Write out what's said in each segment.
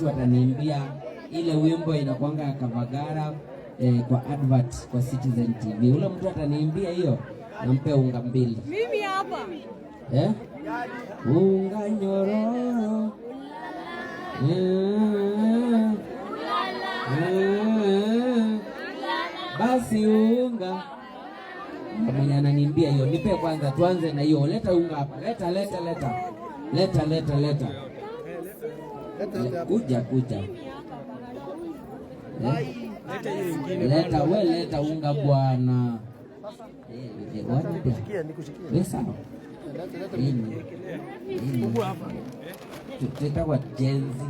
mtu ataniimbia ile wimbo inakuanga ya Kavagara kwa advert kwa Citizen TV. Ule mtu ataniimbia hiyo, nampe unga mbili. Mimi hapa. Eh? Unga nyororo. Mm. Mm. Basi unga. Mwenye ananiimbia hiyo, nipe kwanza, tuanze na hiyo. Leta unga hapa. Leta, leta, leta. Leta, leta, leta. Kuja, kuja. Eh? Leta, we leta unga bwana. Eh, Nikushikie. We sawa. Hii tutakuwa Gen Z.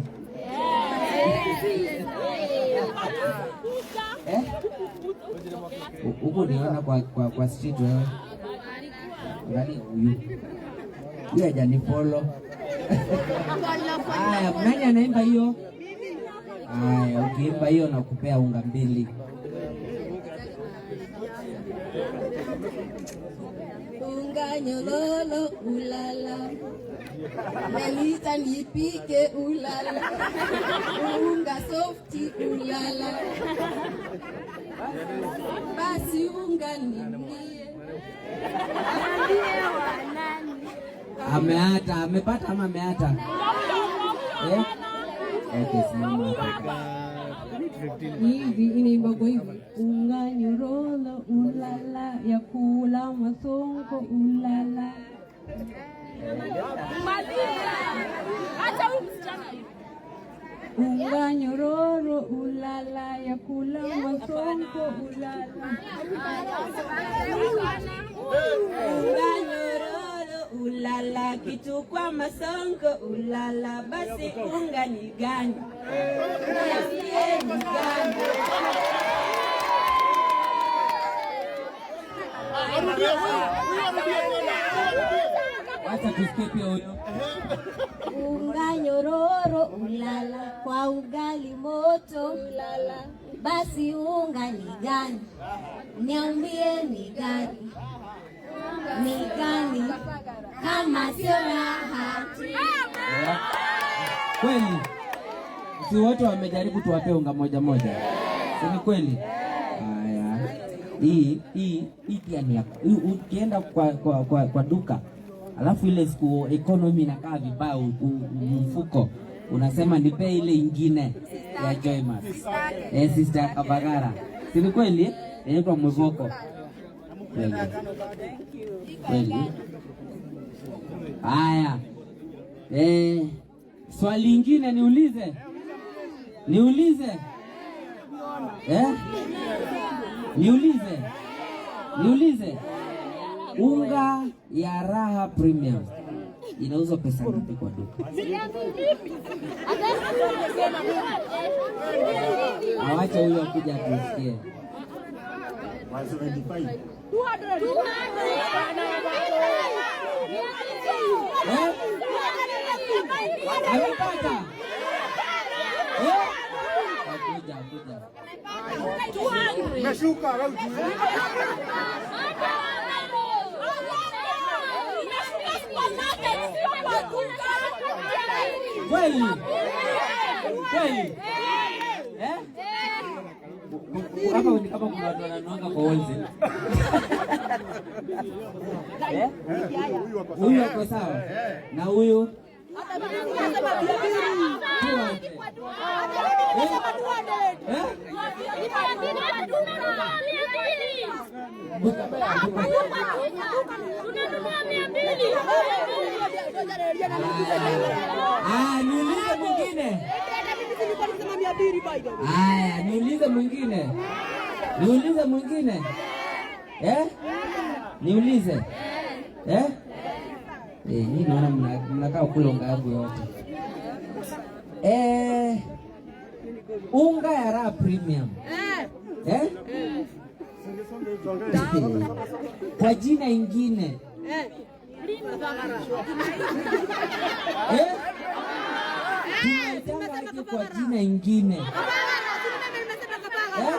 Eh? Huku niona kwa street wewe. Angalia huyu. Huyu hajanifollow. Haya, nani anaimba hiyo? Haya, ukiimba hiyo nakupea unga mbili. Unga nyololo ulala. Melita nipike ulala. Unga softi ulala. Basi unga nimbie. Ameata, amepata ama ameata? Eh? Okay, simama hapa. Hivi inaimba kwa hivi: unga nyororo ulala, ya kula masongo ulala. Unga nyororo ulala, ya kula masongo ulala. Unga nyororo ulala, kitu kwa masongo ulala. Basi unga ni gani? Niambie ni gani? Wacha tusikie pia huyo. Unga nyororo ulala, kwa ugali moto ulala. Basi unga ni gani? Niambie ni gani? Ni gani? Kama sio raha. Kweli. Si wote wamejaribu, tuwape unga moja moja. Si ni kweli? Haya. Hii pia ni ya hii, ukienda kwa duka alafu ile siku economy inakaa vibaya, mfuko unasema nipe ile ingine ya Joymas. Sister Kavagara. Si ni kweli? Inaitwa Muzoko. Kweli. Kweli. Haya. Swali lingine niulize. Niulize. Eh? Niulize. Niulize. Unga ya Raha Premium inauzwa pesa ngapi kwa duka? Awacha huyo akuja atusikie. 175. Eh? Amepata? Eh? Akuja, akuja. Meshuka wewe ujue. Kweli? Kweli? Eh? Hapa ni kama kuna watu wananuanga kwa wholesale. Eh? Huyu ako sawa. Na huyu? Eh? Ah, niulize mwingine. Haya, niulize mwingine. Niulize mwingine. Eh? Niulize. Eh? Eh, nyinyi naona mnakaa kula unga yangu yote. Unga ya Raha Premium. Eh? Kwa jina ingine. Eh? Tunaitanga aje kwa jina ingine? Eh?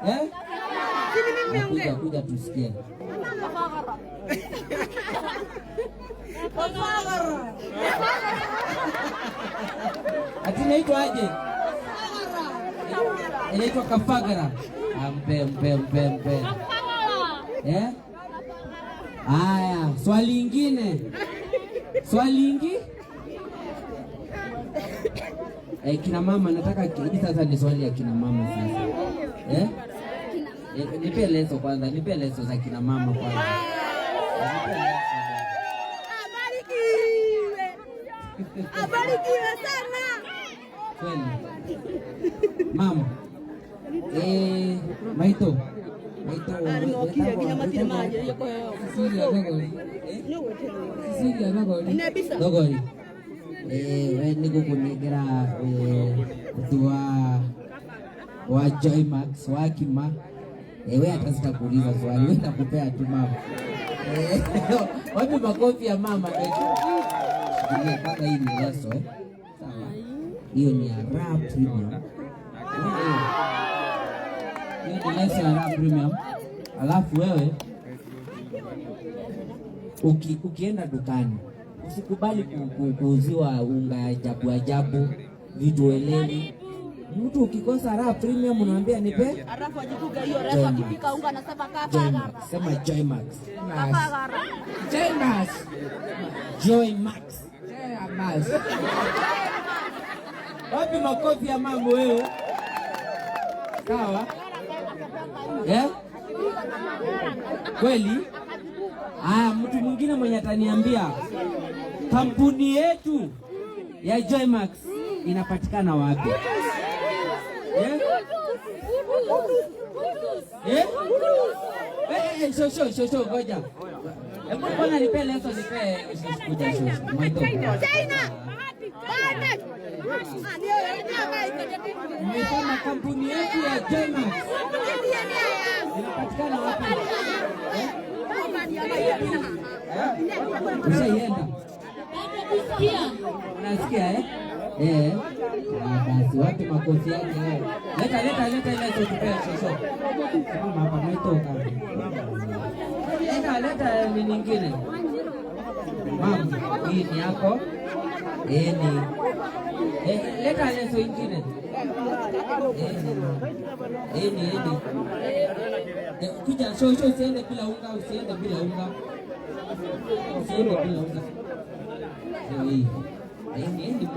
Eh? Kuja, kuja tusikie. Ati inaitwa aje? Inaitwa kafagara. Ah, mpe mpe mpe mpe. Eh? Haya, swali ingine. Swali ingi? Eh, kina mama nataka hii sasa ni swali ya kina mama sasa. Eh? Eh, nipe leso kwanza, nipe leso za kina mama kwanza. Eh, nipe leso. Abarikiwe. Abarikiwe sana. Kweli. Mama. Eh, Maito. Maito. Cecilia Thogori. Cecilia Thogori. Thogori. Eh, we nigukunengera mutu wa Joymax wa Kima. Eh, we hata sitakuuliza swali, we nakupea tu mama. Eh, wapi makofi ya mama wetu? Shikilia kwanza, hii ni leso eh. Sawa. Hiyo ni ya Raha Premium. Hiyo ni leso ya Raha Premium. Alafu wewe ukienda dukani usikubali kuuziwa unga ya ajabu ajabu, vitu elewi. Mtu ukikosa Raha Premium unaambia nipe Alafu ajifuga hiyo refu akipika unga anasema Joymax. kafagara. Sema Joymax. Kafagara. Joymax. Joymax. Joymax. Wapi makofi ya mambo wewe? Sawa? Eh? Kweli? Aya, mtu mwingine mwenye ataniambia kampuni yetu ya Joymax inapatikana wapi? Eh? Eh? Eh, eh, shosho, shosho, ngoja. Hebu mbona nipe leso, nipe kuja shosho. Maito. Nimesema kampuni yetu ya Joymax inapatikana wapi? Eh? Ushaienda? Unasikia eh? Eh. Ah, basi wapi makofi yake wewe? Leta leta leta ile tupe shosho. Mama hapa maito. Leta leta ni nyingine. Mama, hii ni yako. Eh ni. Eh, leta leso ingine. Eh ni eh ni. Eh, kuja shosho, usiende bila unga, usiende bila unga. Usiende bila unga. Ndio hii. Eh, ni ni.